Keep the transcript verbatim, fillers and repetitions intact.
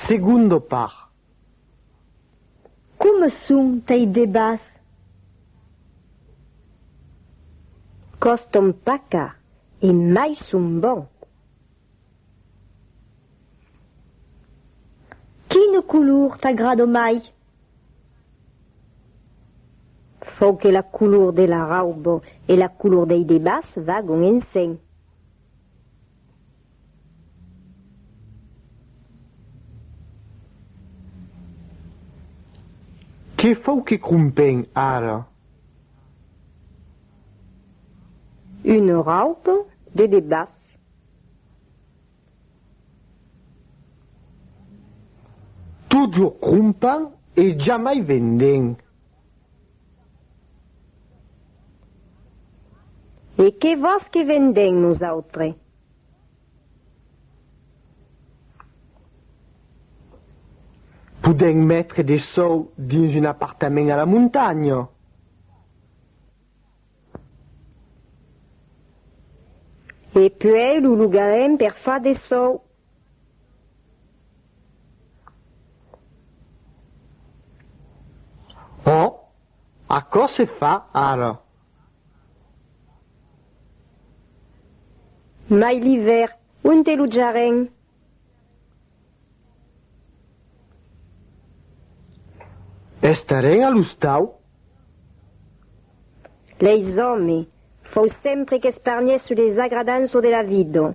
Segonda part. Coma son tei debats? Còstan pas car e mai son bons. Quina color t'agrada mai? Fau que la color de la rauba e la color dei debats vagan ensems. Que fau que crompem ara? Una rauba de debats. Totjorn crompam e jamai vendem. E que vòs que vendem nosautres? Podèm metre de sòus dins un apartament a la montanha. E puèi lo logarem per far de sòus. Ò, aquò se fa ara. Mai l'ivèrn, onte lojarem? Estarem a l'ostau? Leis òmes, fau sempre qu'esparnhèsson les agradanças de la vida.